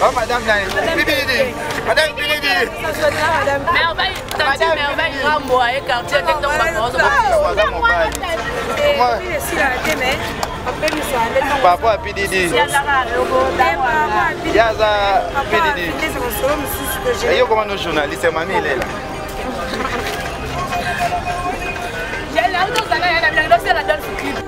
Oh, madame nani? Bibidi. Madame Bibidi. Merveille, tantine Merveille Rambo aye quartier te ntongo bato Papa PDD. Yaza PDD. Yo comment nos journalistes mami elela.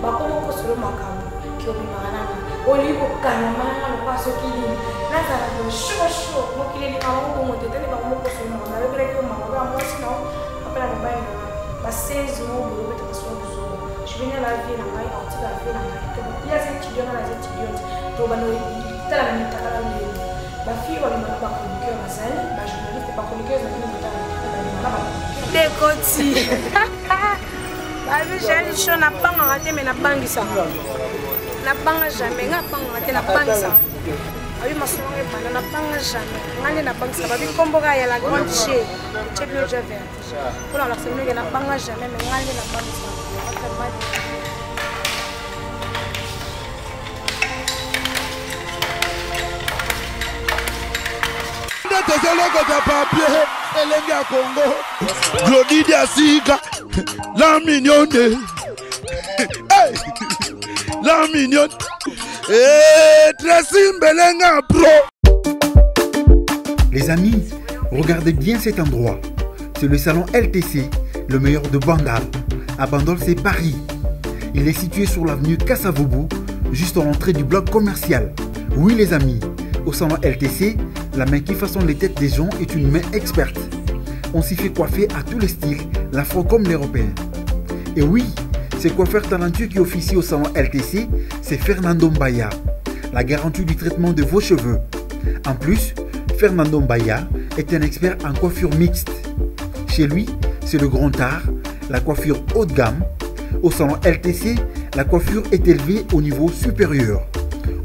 Bakoma kosolo makambo kiobimaka nanga olingi kokangama nanga lokola soki nini nazala boshosho mokili elingaka ngo bongo te tani bango mokosolo makambo nayokelaki yo mawa ya mwasi na papa na mobali na ngai basezi mo boye obetaka solo bozongo je venu na vie na ngai aotika na vie na ngai to ye aza étudiant nga naza étudiante to bano tala na mitakala ndenge bafille babimaka bachroniqueur bazali bajournaliste bachroniqueur ezali mitala babimaka bachroniqueur dekoti babi jael show nabangaka te me nabangisaka nabanga jamais nga abangaka te nabangisaka babi masolo nga ebanda nabanga jamais nga nde nabangisaka babi nkombo kaka ya la grande che che bino ja vertige mpona kolakisa bino ke nabanga jamais me nga nde nabangisaka vraiment. Nde tozolokota papier elenge ya Congo Glodi Diasika la mignonne hey! La mignonne hey, Tracy Mbelenga pro. Les amis, regardez bien cet endroit. C'est le salon LTC, le meilleur de Bandal. À Bandol, c'est Paris. Il est situé sur l'avenue Kasavubu, juste en l'entrée du bloc commercial. Oui les amis, au salon LTC, la main qui façonne les têtes des gens est une main experte. On s'y fait coiffer à tous les styles, l'afro comme l'européen. Et oui, ce coiffeur talentueux qui officie au salon LTC, c'est Fernando Mbaya, la garantie du traitement de vos cheveux. En plus, Fernando Mbaya est un expert en coiffure mixte. Chez lui, c'est le grand art, la coiffure haut de gamme. Au salon LTC, la coiffure est élevée au niveau supérieur.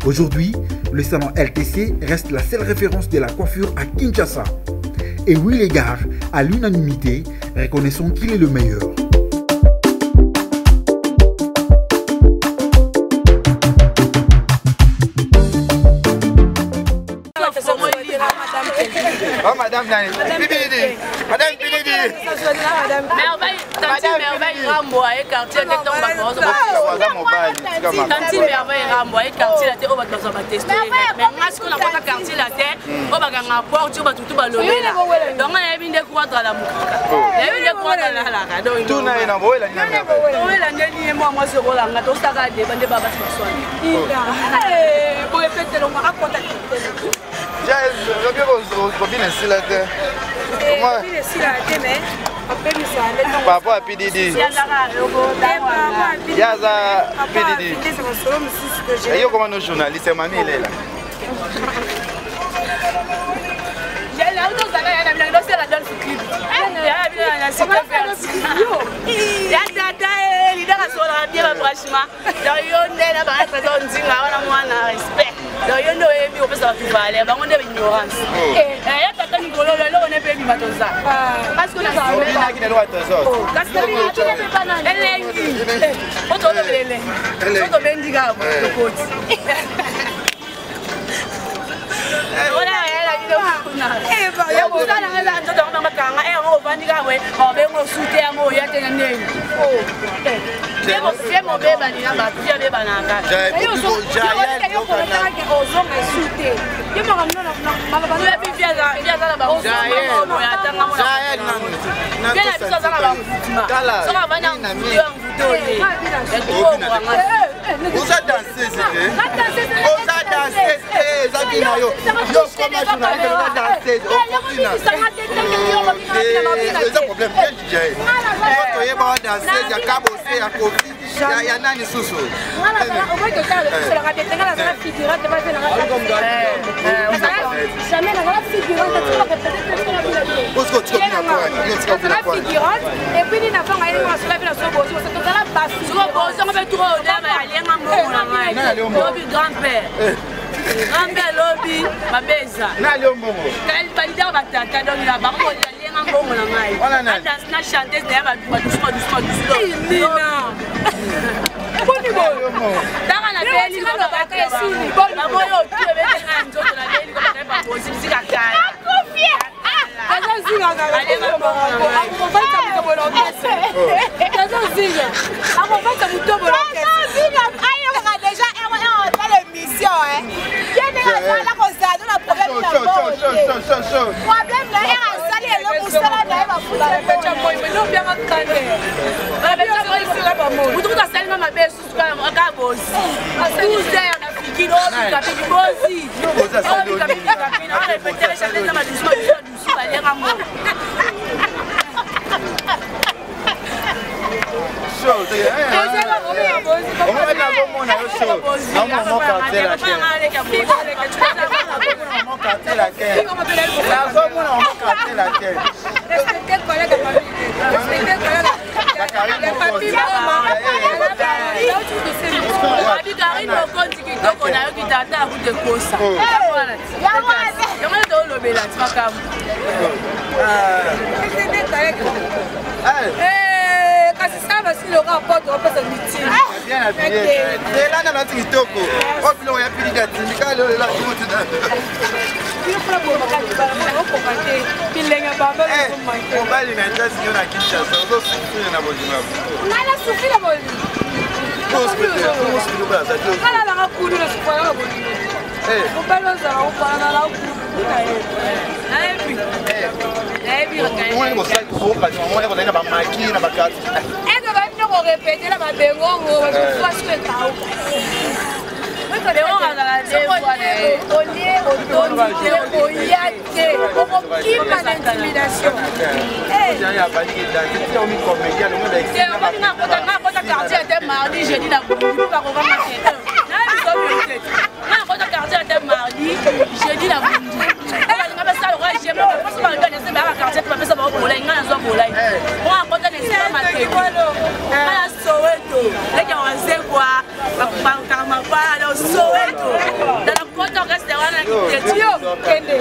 Aujourd'hui, le salon LTC reste la seule référence de la coiffure à Kinshasa. Et oui les gars, à l'unanimité, reconnaissons qu'il est le meilleur. Oh, madame nani? Bibidi. Madame Bibidi. Merveille, tantine Merveille Rambo aye quartier te ntongo bato tantine Merveille Rambo aye quartier la te oyo bato bazwa batesto mais nga sikoyo nakota quartier la te oyo bakanga porte oyo bato tu balobela donc nga nayebi nde croître la mokaka nayebi nde croître lalaka donktowela nde niye mwa mwasi okolanga tosaka deba nde babasi baswani boye petelongo akota. Kobina esila te. Papa ya PDD. Ye aza PDD. Yo koma no journaliste mami elela. Ya tata leader asolaka bien bafranchement. Donc yo nde na bana trésor nzinga wana mwana respect. Donc yo nde oyebi kopesa bato valeur, bango nde ignorance. Ya tata mikolo eloko ne mpe ebima toza. Parce que elengi po tolobela elengi so tobendi kaka tokoti. Mobebani na bato ti abebanaka. Ozonga esu te. Aza na baatanga na biso aza na bamvutima soki avandi ya mvuto oye. Oza danseuse te, oza danseuse te, eza bina yo yo koma journaliste, oza danseuse okobina, eza problème te. Jael yo toyeba wa danseuse ya Kabose, ya Kofi, ya nani susu. Lobi grand père, grand père lobi mabeza balidaka batata, donc na bango alienga mbongo na ngai na chanteuse na ya badusu badusu badusu. Boni boye tanga nabeli baboyo otu ebetenga nzoto nabeli. Atikala kozala na problème na problème na ye, asali eloko, mosala na ye. Bafuta mutu asali nga mabe susu kaka bozi 12 heures na fikili obikapi bozi obikapi bikapi na répéter chanter na madusu madusu madusu balenga ngo. Omona yo show, naomona quartier latin, quartier latin, nazomona mo quartier latin. Respectez collègue, respectez collègue. Babi Karine Mokonzi, kitoko nayoki tata akute kosa yango nde tolobela ti makambo. Kasi sala basili oka poto bapesa mitili. Bien habillé, elanda nati kitoko oyo biloko ya pilidi atindika lelo lelo. Bilenge baba. Mobali na Etats-Unis na Kinshasa, ozosufrir na bolingo. Ngai nasufri na bolingo, kalalanga kudu, nasufraka na bolingo. Mobali ozala opana na kudu na ye. Nayebi, nayebi. Omoni na bamaki na bakati. Eke babino korepete na babengongo basuku ekauka. Olie, otondi te, oya te, okokima na intimidation. Nakota quartier te mardi, jeudi na bundi bakokanga te. Nakota quartier te mardi, jeudi na bundi, balinga basala lokola jeme poso balobi anese bayaka quartier te, bapesa bango bolai. Ngai nazwa bolai po akota na esika mateko nga na Soweto, leki ya Wazekwa bakanga mapala na Soweto na nakota orchestre wana na kiteti. Kende.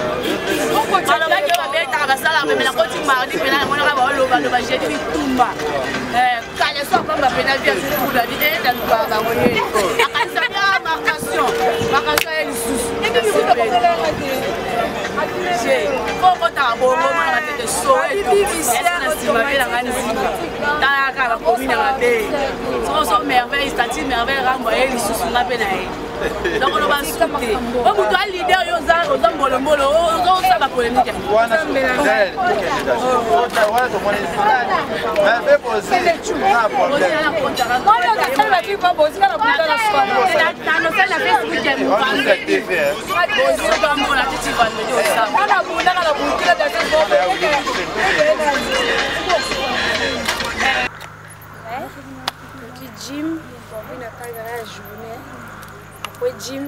Balobaki oyo babetaka basalaka meme. Nakoti mardi mpena, namonaka baolobaloba jeudi bitumba kale so apamba mpena vi azokula bi nalukaka bango ye akanisaki a marcation marcation ye lisusu po okotaka bongo mwana batete Soweto na nsima mpe nanga nsima tala kaka bakomi na mabe soso Merveille, stati Merveille Rambo aye lisusu nga mpe na ye. Donc oloba su te o moto a leader, yo oza mbolombolo, ozosala bapolémique. Wana tomoni mabe bozi na problème. Nanosali na Facebook ya bozobamona titi vendredi osala. Toki gym obi na cadre ya journée. Après gym,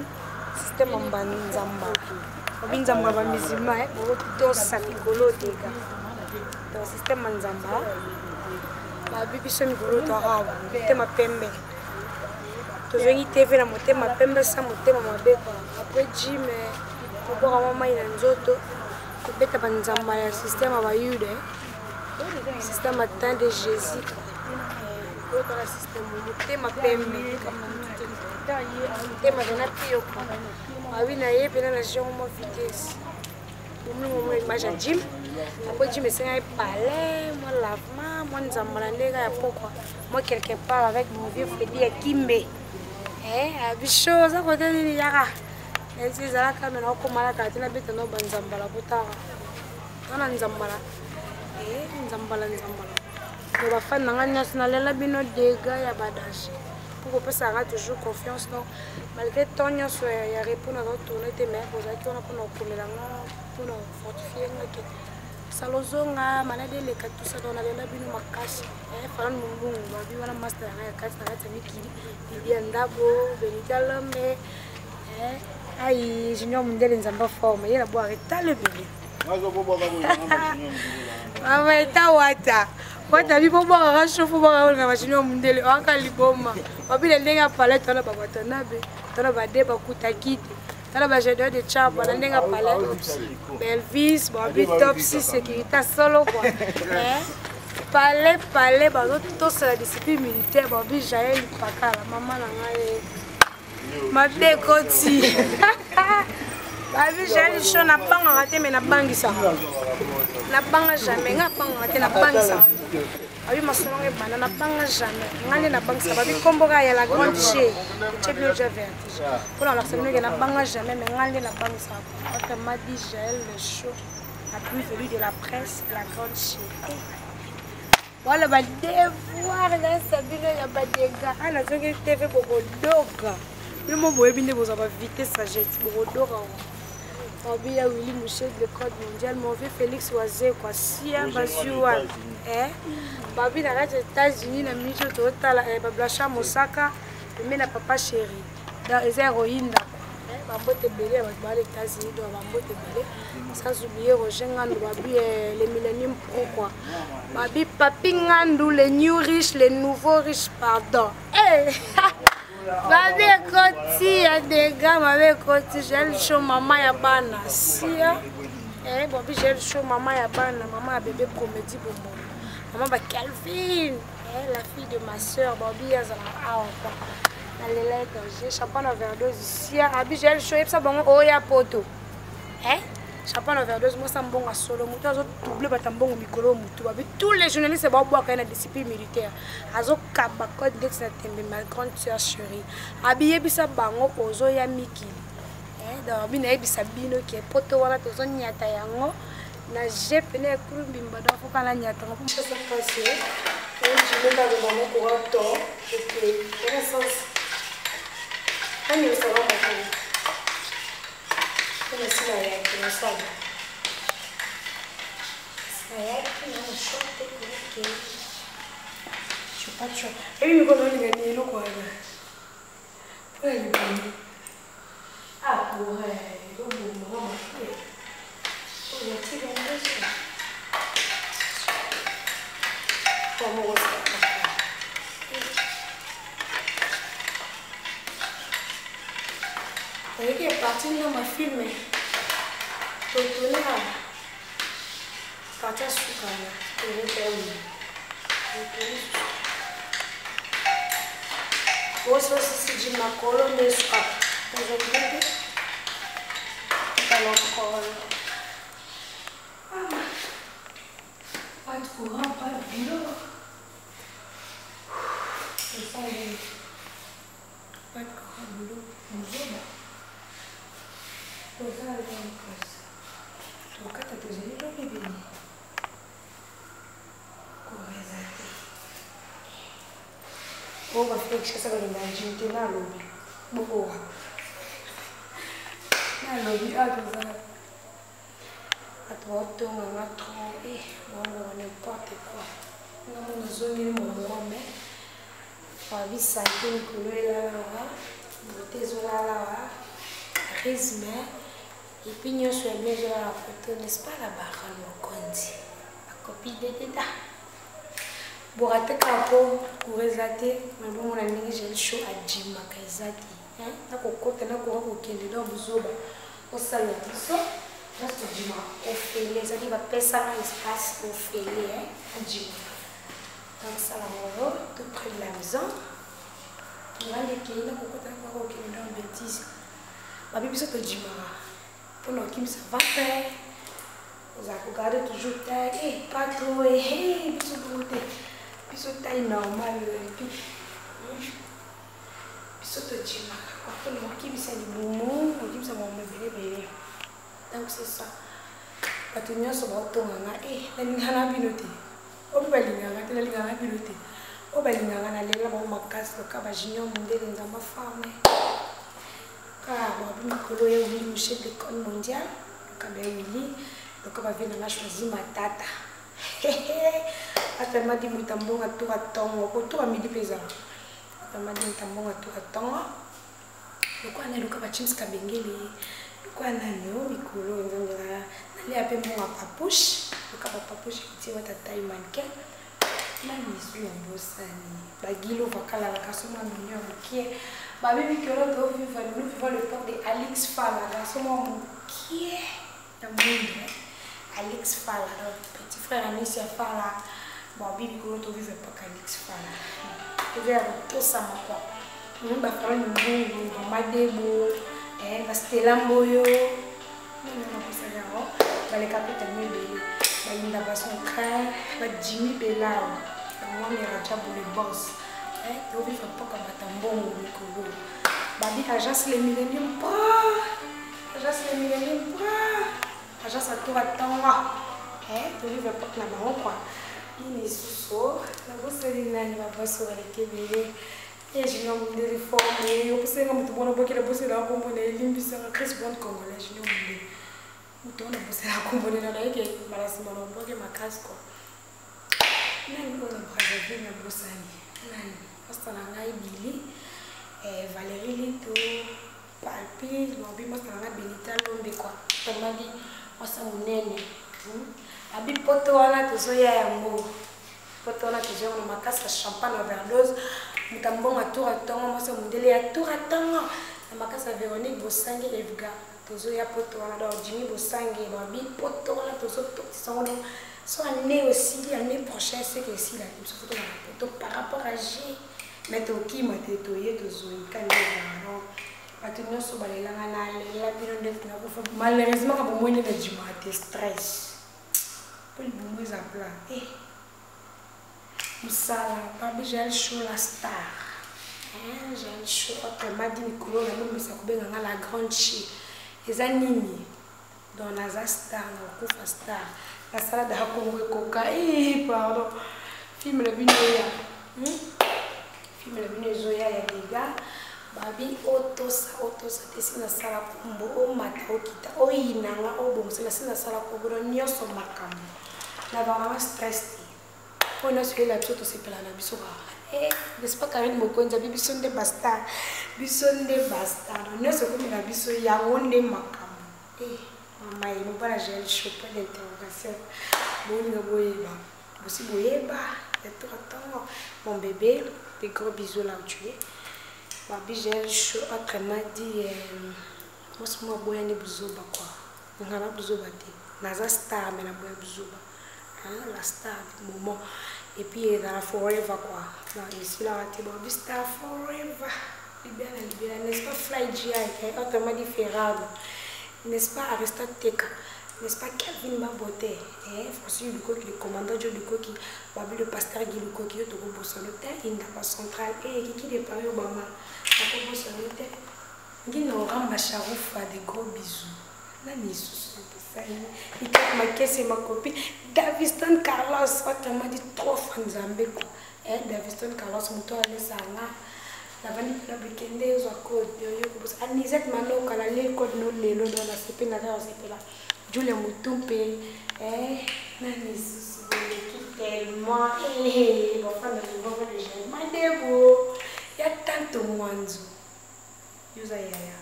système ya banzamba, obi nzamba bamizima otosa mikolo oteka. Donc système ya nzamba babi biso mikolo toaka motema pembe, tozongi TV na motema pembe sa motema mabe kua. Après gym, tobwaka mwa mai na nzoto, tobeta banzamba ya système ya bayude, système ya temps de Jésus, oyokaka système motema pembe, motema pena pio kua. Babi na ye mpena na genre mwa vitesse omlingo mwa image ya gym. Après gym, esengaki palais mwa lavement, mwa nzamba na ndenge ya pokwa, mwa quelque part avec mon vieux Fredi ya Kimbe. Biso oza kote nini yaka esi ezalaka me nakokomalaka te, nabeta no banzambala potaka wana nzambala, nzambala, nzambala. Donc bafani na ngai nyonso, nalela bino dega ya badanger mpo kopesaka toujours confiance. Donc malgré temps nyonso ya repos, nazotourne te, mais bozalaki wana mpona kokomela nga, mpona fortifie nga ke sala ozonga maladi eleka tout ça. Donc nalela bino makasi. Falani Mombungu babi wana master yanga ya kati na kati ya mikili, Bibi ya Ndabo, Benita Lombe, ai Junior Mundele, Nzambe forme ye na bwaka etala ebele. Mama eta wata wata bi bobwakaka chauffe, bwakaka na bajunior Mundele oaka liboma babila ndenge ya palais tona babwatanabe tona bade bakuta kite tala bajedeur de Chaba na ndenge ya palais Belvis babi top 6 sécurité solo quoi. Palais, palais bazotosala discipline militaire. Babi Jael Pakala, mama na ngai mabe ekoti. Babi Jael sho, nabangaka te me nabangisaka, nabanga jamais. Ngai nabangaka te, nabangisaka. Babi masolo ngo ebanda, nabanga jamais. Ngai nde nabangisa babi nkombo kaka ya la grande che. Che bino ja vertige. Mpona kolakisa bino ke nabanga jamais, mais ngai nde nabangisaka. Autrement dit, Jaël le show, la plus venue de la presse, la grande che. Wala ba devoir na bino ya ba dégâts. Ana zongi TV bokodoka. Bino mo boyebi nde bozwa ba vitesse sagesse bokodoka. Obi ya Willy Mouchet le code mondial, mon vieux Félix Wazekwa, sia bazua. Eh? Babi na kati États-Unis na miso totala eh, ba Blanchard Mosaka, pembe na papa chéri. Donc eza héroïne là. Eh, bambote ebele ya bato bala États-Unis donc bambote ebele. Sans oublier Roger Ngandu babi eh, le Millennium Pro quoi. Babi Papi Ngandu le new riche, le nouveau riche pardon. Eh! Babi ekoti ya dega, babi ekoti Jael Show mama ya bana. Sia. Eh, babi Jael Show mama ya bana, mama ya bébé comédie bonbon. Maman ba Calvin, eh, la fille de ma sœur, babi azala awa quoi. Nalela danger, champagne overdose sia, abi Jael Show yebisa bango oya poto. Eh? Champagne overdose mwasa mbongo solo moto azo double bata mbongo mikolo moto babi tous les journalistes babwaka ye na discipline militaire azokaba code ndeti na tembe ma grande sœur chérie abiyebisa bango ozoya mikili eh, donc abi nayebisa bino ke poto wana tozonyata yango na je pene ekulu mbimba donc foka nanyata yango ebi mikolo olinga ni eloko wana mpona libumu apure ezobomaka mabe oyo atika nyonso oyeki eparti na mafilme totona parti ya suka wana tozotaoyo ososisiji makolo nde esuka tozokende te balokolo. Pas de courant, pas de boulot. C'est ça, pas de courant, boulot, bozoba. Toza na tokata tozali lobi bini courant eza te. Oyo bafika Kinshasa balinga jim te nalobi bokowa nalobi awa toza bato baotonganga trop e baoloba n'importe quoi. Nga mo nazongeli momoko me babi sante mikolo elalawa bote ezolalawa charisme epuis nyonso ya bien ezolala photo, n'est-ce pas la baronne mokonzi bakopi dededa borate kaka po cour eza te mabomona ndenge Jael Show ajimaka eza te nakokota nakoka kokende donc buzoba osala biso nyonso tojimaka ofele ezali bapesaka espace ofele ajimaka. Donc sala yango tout près de la maison ngandi ekei nakokota nakoka kokende donc bétise babi biso tojimaka mpona okimisa ventre ozala kogarde toujours taille eh, pas trop eh, biso bongo te biso taille normale epuis biso tojimaka kwa mpona kokimisa libumu kokimisa makambo ebele ebele. Donc c'est ça, bato nyonso baotonganga e nalingaka na bino te oyo mpe balingaka te nalingaka na bino te oyo balingaka nalela bango makasi loka bajunior mondele nzamba farme kaka babi mikolo ya Willy Mouchet de code mondial loka ba Willy loka bavie nanga choisi matata atamadi moto mbongo atoka ntongo kotoka midi mpe ezala atamadi moto mbongo atoka ntongo lokola na loka bachims kabengele lokola nani o mikolo nzambe nalia mpe mbongo ya papouche loka bapapouche etie wata tai mannequin na misu ya bosani bagilo vakalala garçon mwa mignon ya mokie babi mikolo tovivre nous vivons le port de Alix Fala garçon mwa mokie ya mwindu Alex Fala donc petit frère Anicia Fala babi mikolo tovivre epoque Alex Fala eza ya kotosama kua bafala mimbungu bamadebo bastela mboyo nakosala yango baleka mpe tellement ebele balinda bason train bajimi belao Kamwami Rajabu le boss. Eh, tovivre époque ya bato ya mbongo mikolo. Babi agence le millennium pra. Agence le millennium pra. Agence atora tonga. Eh, tovivre époque na bango quoi. Nini lisusu? Nabosani nani babosi baleki ebele. Ye Junior Mundele forme, opesenga moto mwana bokela bosela kombo na elimbisaka Chris Brown congolais Junior Mundele. Moto wana bosela kombo na na yeke mbala nsima na oboke makasi quoi. Nani oyo na Brazzaville na bosani? Nani? Masta na ngai Billy, eh, Valérie Lito, Palpi, lobi masta na ngai Benita Lombe quoi. Tomadi mwasa monene. Abi poto wana tozoya yango. Poto wana tozoya na makasi ya champagne overdose. Moto ya mbongo ya tour ya tongo, mwasi ya mondele ya tour ya tongo. Na makasi ya Véronique Bosange Evga. Tozoya poto wana donc Jimmy Bosange babi poto wana tozotokisa yango donc so année osili année prochaine seke esila te biso foto na poto par rapport à G mais tokima te toye tozoi kani ezala donc bato nyonso balelanga nalela bino nde nakufa malheureusement ka bomoi nde nadimaka te stress mpo libumu eza plat eh. Mosala babi Jael Show la star hein, Jael Show autrement dit mikolo na bomisa kobenga nga la grande chi eza nini donc naza star nakokufa star nasala da kongo ekoka eh, pardon film na bino eya hmm? Film na bino ezoya ya dega babi otosa otosa te si nasala kombo omata okita oyina nga obongisa na si nasala kombo na nyonso makambo nazala nanga stress te oyo nyonso eyela biso tosepela na biso kaka eh, n'est-ce pas Karine Mokonzi abi biso nde bastar biso nde bastar nyonso ekomela biso yango nde makambo eh, mama ye mobala Jael Show point d'interrogation bolinga boyeba bosi boyeba ya tour ntongo mon bébé des gros bisous là où tu es babi Jael Show autrement dit euh, mwasi moko aboyani buzoba quoi nga na buzoba te naza star mais naboya buzoba hein, la star du moment et puis ezala forever quoi donc esilaka te babi star forever libela na libela n'est-ce pas fly gi eh, autrement dit ferrado n'est-ce pas aristote teka n'est-ce pas Kelvin Mabote eh, Francis Lukoki le commandant Joe Lukoki babi le pasteur Guy Lukoki yo tokobosano te indaba central eh, kiki de Paris Obama nakobosano te ngina oramba Sharufa de gros bisous nani lisusu napesani ikak makese makopi Daviston Carlos autrement dit trop fois nzambe ko eh, Daviston Carlos moto alesanga navandi mpena bikende ozwa code oyo kobosa anisette manoka na leli code no lelo do nasepeli na kaka kosepela julia mutumpe eh, nani lisusu boleki tellement eh, bafanda liboko de jeune madebo ya tanto mwanzu yoza yaya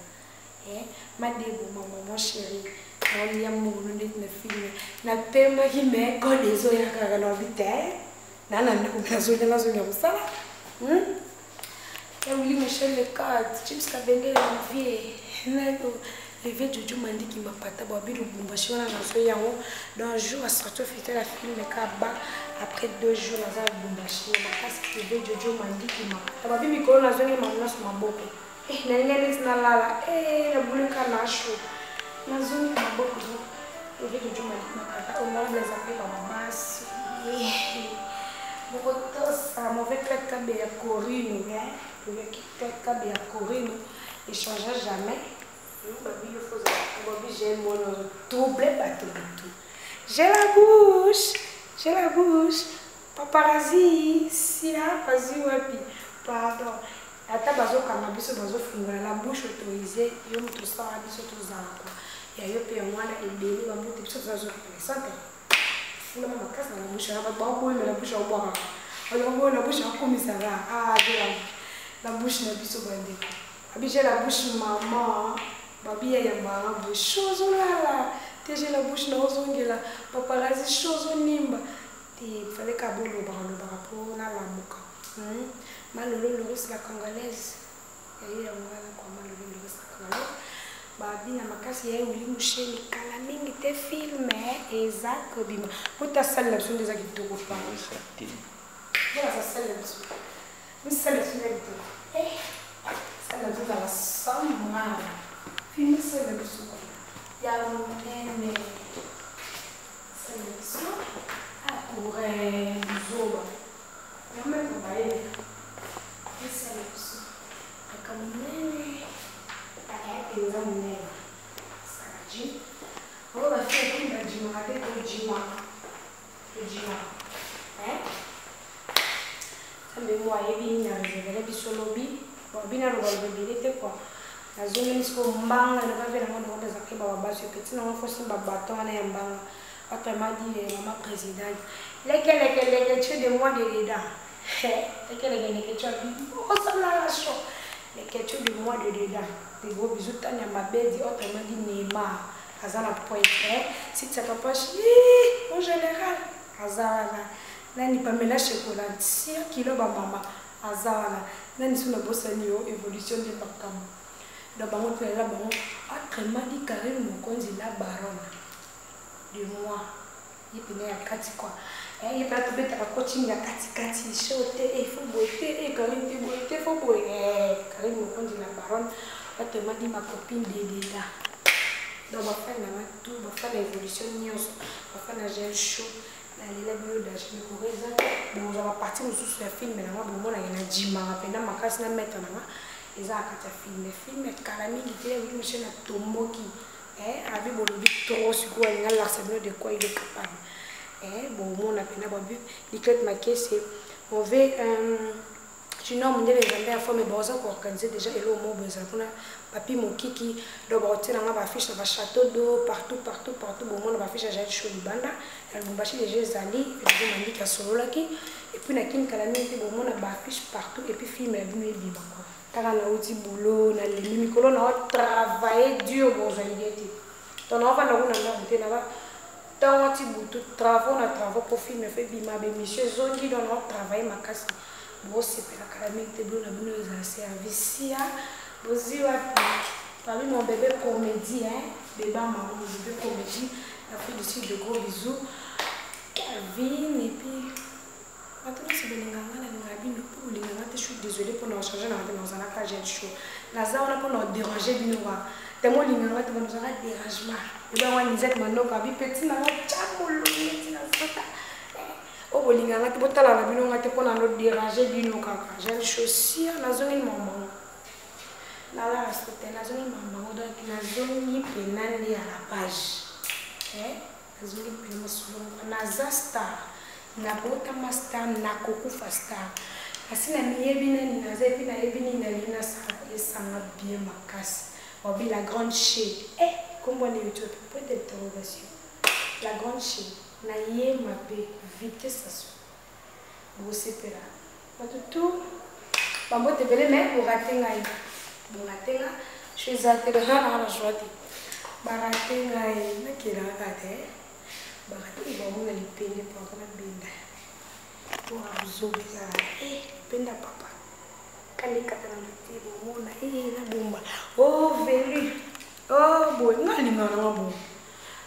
eh, madebo ma maman chérie naolia mono ndeti na filme napemaki me code ezoya kaka na obi te na na ndako nazolia nazonga mosala hmm? Ewili Michel Lecade, James Kabengele Olivier, Olivier Jojo Mandiki Mapata, Babi Lubumbashi wana nazoi yango dans jour ya sortie officielle ya film kaba après 2 jours naza Lubumbashi makasi Olivier Jojo Mandiki Mapata Babi mikolo nazongi makambo nyonso maboko eh, nalinga neti nalala eh, nabulika na chaud nazongi maboko Olivier Jojo Mandiki Mapata honorable Zape Bababasi bokotosa mauvais tête kabe ya corino oyaki tête kabe ya corino échangea jamais babi yo fozala babi j'ai mwana trouble bato butu j'ai la bouche j'ai la bouche paparazzi sila bazwi wapi pardon ata bazokanga biso bazofungola la bouche autorisée yo moto osala biso tozala kwa ya yo mpe yango wana ebele bambote biso toza zo reconnaissante fulama makasi na bouche na bato baoboyela na bouche aobwakaka baoboyela na bouche akomisaka ah la bouche na biso bandeko abi j'ai la bouche maman babi ya yambaka boye chose olala te j'ai la bouche na ozongela paparazzi chose onimba te fallait ka bolobaka lobaka mpo nalamuka malolo loris la congolaise yaye yango wana kwa malolo loris la congolaise babina makasi ya wili musheni kala mingi te filme eza kobima po tasalela biso nde eza kitoko pa mpona sasalela biso misalela biso nde kitoko salela biso ezala samwana filme salela biso ya monene salela biso akure zoba. Oyo bafille ya badimaka te, todimaka, todimaka. Nzambe mo ayebi nini areservele biso lobi. Bon, bino aloba loba ebele te quoi. Nazongeli sikoyo mbanga eloba ve nango nango ezalaki bababaso epeti nango fo simba baton wana ya mbanga. Autrement dit, eh, maman présidente. Leke leke leke tu de moi de dedans. Leke leke leke tu abi. Osalala chaud. Leke tu de moi de dedans. Des gros bisous Tania Mabedi, autrement dit Neymar. Aza na pointe, eh. Si tu papa, mon général. Aza wana. Nani Pamela Shekola, tia kilo ba mama. Aza wana. Nani sous na bosani yo évolution de makambo. Donc bango tu la bango autrement dit Karine Mokonzi la baronne de moi. Ye pene ya kati quoi. Eh, ye pena tobetaka coaching ya kati kati show te, eh, faut boye te, eh, Karine te boye te, faut boye. Eh, Karine Mokonzi la baronne, autrement dit ma copine de Deda. Donc bafani na nga tout, bafani ya évolution nyonso, bafani ya gel show, nalela bino danger mikolo eza bozwa baparti mosusu ya filme na nga bomonaka na jimaka mpena makasi na maître na nga eza na kati ya filme. Filme kala mingi te, oui monsieur na tomboki. Eh, abi bolobi trop sikoyo alinga alakisa bino de quoi il est capable. Eh, bomona mpena babi Niclette Makese mauvais junior mondele nzambe ya forme baoza koorganiser déjà eloko moko boye ezala kuna papi mokiki. Donc bakotiela nga baaffiche na bachateau d'eau partout partout partout, bomona baaffiche ya Jael Show libanda na Lubumbashi déjà ezali déjà mandiki asololaki et puis na Kin kala mingi te bomona baaffiche partout et puis film ya bino ebima quoi. Kaka nauti boulot nalembi mikolo na travailler dur bozwa idée te. Donc naofanda kuna ndako te, naba ntango ti butu travaux na travaux po film efe ebima bémission ezongi. Donc nao travailler makasi, bosepela kala mingi te bino na bino ezala service ya bozwi wapi. Parmi mon bébé comédie, hein, bébé maman, mon bébé comédie, l'Afrique du Sud, de gros bisous. Kevin, et puis, bato nyonso bolinga nga, nalinga bino mpo bolinga nga te. Je suis désolée mpona ochange nanga te, nazalaka gel chaud, naza wana mpona oderange bino wa temo olinga nga te, banozalaka dérangement. Ebango Lisette Manoko abi petit nanga tya molongi ntina sota oyo bolinga nga te, botala na bino nga te mpona no dérange bino kaka. Gel chaud sia nazongi mamango nalala so te, nazongi mamango. Donc nazongi mpena nde ya la page, nazongi mpena masolo. Naza star, nabotama star, nakokufa star. Kasi namiyebi nani naza epi nayebi nini nalingi nasala esanga bien makasi. Wabi la grande che, eh, kombo na YouTube point d'interrogation, la grande che nayema mpe vitesse aso bosepela bato tu bambote ebele. Me borate ngai, borate nga so eza te, nga nanga na joie te, barate ngai nakelaka te, barate bamona lipende papa nabenda mpona bozobisa lipenda papa kalekata na te bomona nabomba o velu o boye nga alingaka nanga boye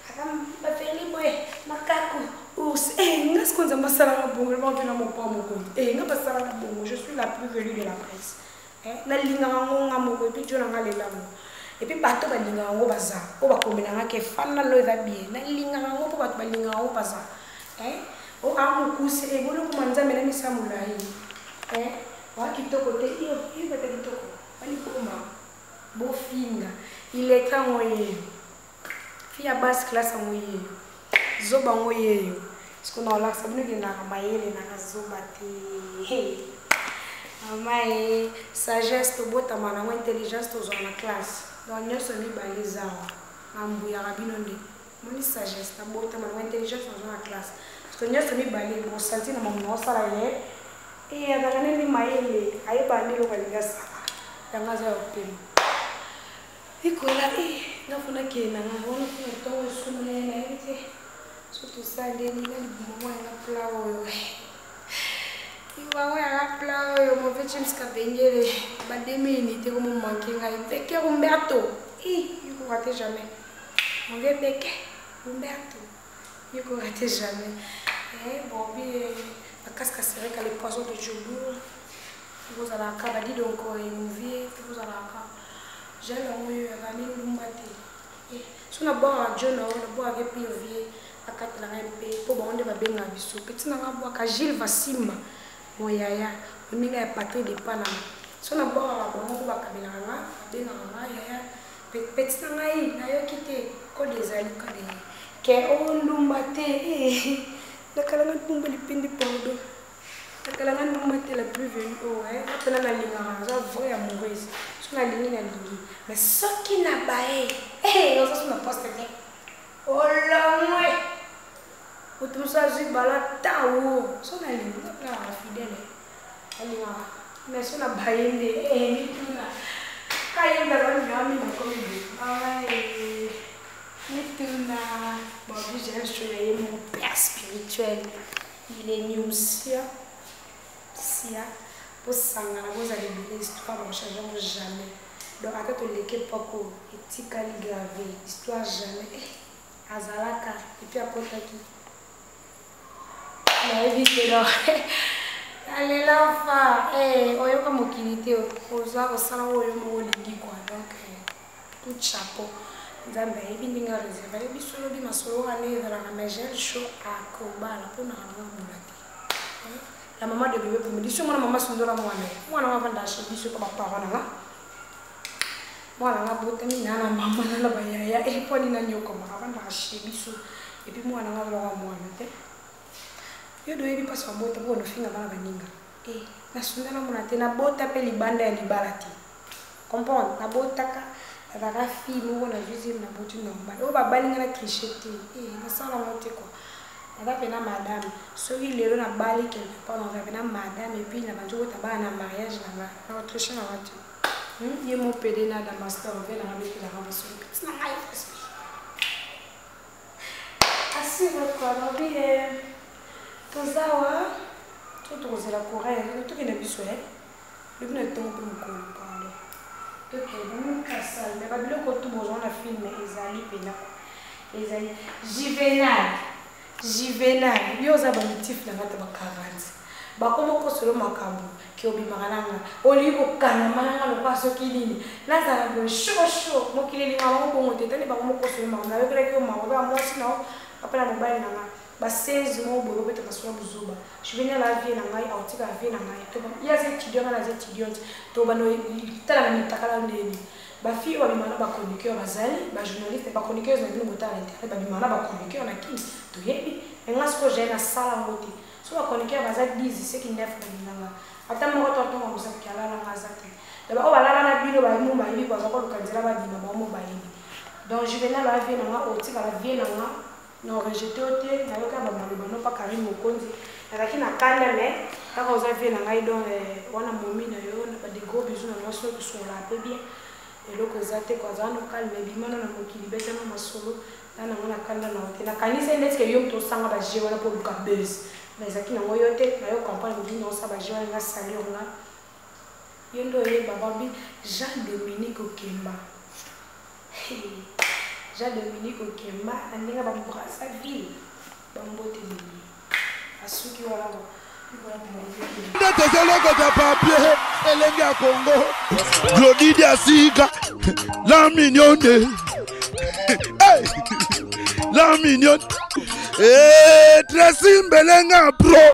ata bafeli boye makaku ours. Nga sikoyo nzambe asalaka bongo bavela mopa mokonzi nga basalaka bongo. Je suis la plus velue de la presse, nalingaka yango nga moko et puis dio nanga lelango et puis bato balingaka yango baza oyo bakomelanga ke fanda no eza bien, nalingaka yango mpo bato balingaka yango baza o amokuse eboni okoma nzambe na misa molai oa kitoko te iyo iyo bata kitoko baliboma bofinga illettré yango yeyo fi ya basse classe yango yeyo zoba yango yeyo siko na olakisa bino kendaka mayele nanga zoba te. Mama e sagesse tobotama nango, intelligence tozwa na classe. Donc nyonso mibale ezawa na mbuyaka bino nde moni sagesse nabotama nango, intelligence nazwa na classe, parce que nyonso mibale bosanti na mamu naosala ye e azalaka nde mayele ayeba nde eloko alingi asala yango aza ya kopema ikola e nga mpona kende nanga wana mpona ntongo esuma ye nayebi te so tosandeli na libumu mwa yanga pla oyo libumu yanga pla oyo mauvais James Kabengele ba 2000 unité komo manque ngai Beke Humberto i yoko rate jamais mauvais Beke Humberto yoko rate jamais. Eh bon bi bakasika sereka les poissons de Djobour kozalaka badi donc emovie kozalaka gel yango oyo azali ndumba te so nabwakaka jo na oyo nabwakaka epi ovie akatela ngai mpe mpo bango nde babengaka biso peti nanga abwaka Gilles Vasimba moyaya moninga ya patrie de Panama so nabwakaka bango mpo bakabelaka nga babengaka nga yaya peti na ngai nayoki te. Code ezali code ke ondumba te. Eh, nakalanga ndumba lipindi pardon. Nakalanga ndumba te la plus venue. Oh, eh, napena nalingaka naza vraie amoureuse. So nalingi nalingi. Mais soki na baye, eh, oza so na poste te. Olongwe. Moto mosusu azwi bala tawo. So nalingi, napena fidèle. Alingaka. Mais so na baye nde, eh, mituna. Kayemba balinga mingi nakomi boye. Ai, mituna. Bon, j'ai un show ya ye mon père spirituel. Il est new sia. Sia. Bosangana bozala ebele histoire bakochange yango jamais. Donc ata toleki époque oyo etikali grave histoire jamais. Eh, azalaka et puis akotaki nayebi te donc alela fa eh, oyoka mokili te oza kosala oyo moko olingi quoi donc coup de chapeau nzambe ayebi ndenge areserve ayebi biso lobi masolo wana ezalaka mais gel chaud akobala mpo na yango abula te la maman de bébé pour biso mwana mama sundola mwana mwana wa vanda chez biso pa baparent na nga mwana nga abotami na na mama na na bayaya e mpo nini anyokomaka avandaka chez biso epuis mwana nga azalaka mwana te yo do oyebi mpasi babota mpo nofinga bana baninga e nasundela mwana te nabota mpe libanda ya libala te comprendre nabotaka nazalaka fille moko nazwi zemi naboti normal oyo babali nga na triche te e nasala yango te kua naza mpena madame soki lelo nabali quelque part naza mpena madame epuis nabandi kota bana na mariage na nga nakotriche na nga te ye mo pede na damaster ove nanga betelaka masolo peti na ngai respect asire kua lobi tozawa to tokozela courant tokende biso e lobi na ntongo mpe mokolo pardon tokende mokasal me babiloko tu bozwa na filme ezali mpena ezali juvenal juvenal yo oza bamitif na nga ta ba 40 bakoma kosolo makambo ke obimaka na nga olingi kokangama na nga lokola soki nini nazala boye shosho mokili elingaka bango bongo te tani bango mokosolo makambo nayokelaki yo mawa kaka mwasi na yo papa na mobali na nga ba 16 moko boye bobeta masolo ya buzoba juvenal a vie na ngai aotika vie na ngai ye aza étudiant nga naza étudiante to bano tala na mitakala ndeni bafille oyo babimaka na bachroniqueur bazali bajournaliste bachroniqueuse na bino botala na internet babimaka na bachroniqueur na kini toyebi me nga sikoyo jaye nasala yango te so bachroniqueur baza 10 seki 9 balinganga ata moko to atonga mosapi alalanga aza te donc baoyo balala na bino bayebi bayebi baza koluka nzela babima bango bayebi donc juvenal avie na nga otikala vie na nga Na rejete yo te, nayoka ba maloba no pa Carine Mokonzi. Nazalaki na kanda mais kaka oza vie na ngai donc eh, wana momi na yo na ba des gros bisous na mwasi oyo tosololaka pe bien. Eloko eza te quoi, zala no calme, bima no na mokili, beta no masolo. Na nango na kanda na yo te. Nakanisi neti ke yo moto osanga ba jeux wana po oluka buzz. Mais ezalaki nango yo te, na yo comprendre mokili na osala ba jeux wana nga salir nga. Yo nde oyeba babi Jean Dominique Okemba. Jean Dominique Okemba na ndenge ba Brazzaville ba mbote ebele asuki wana nde tozolokota papier elenge ya congo glodi diasika la mignonne hey! la mignonne hey, eh, tracy mbelenga pro.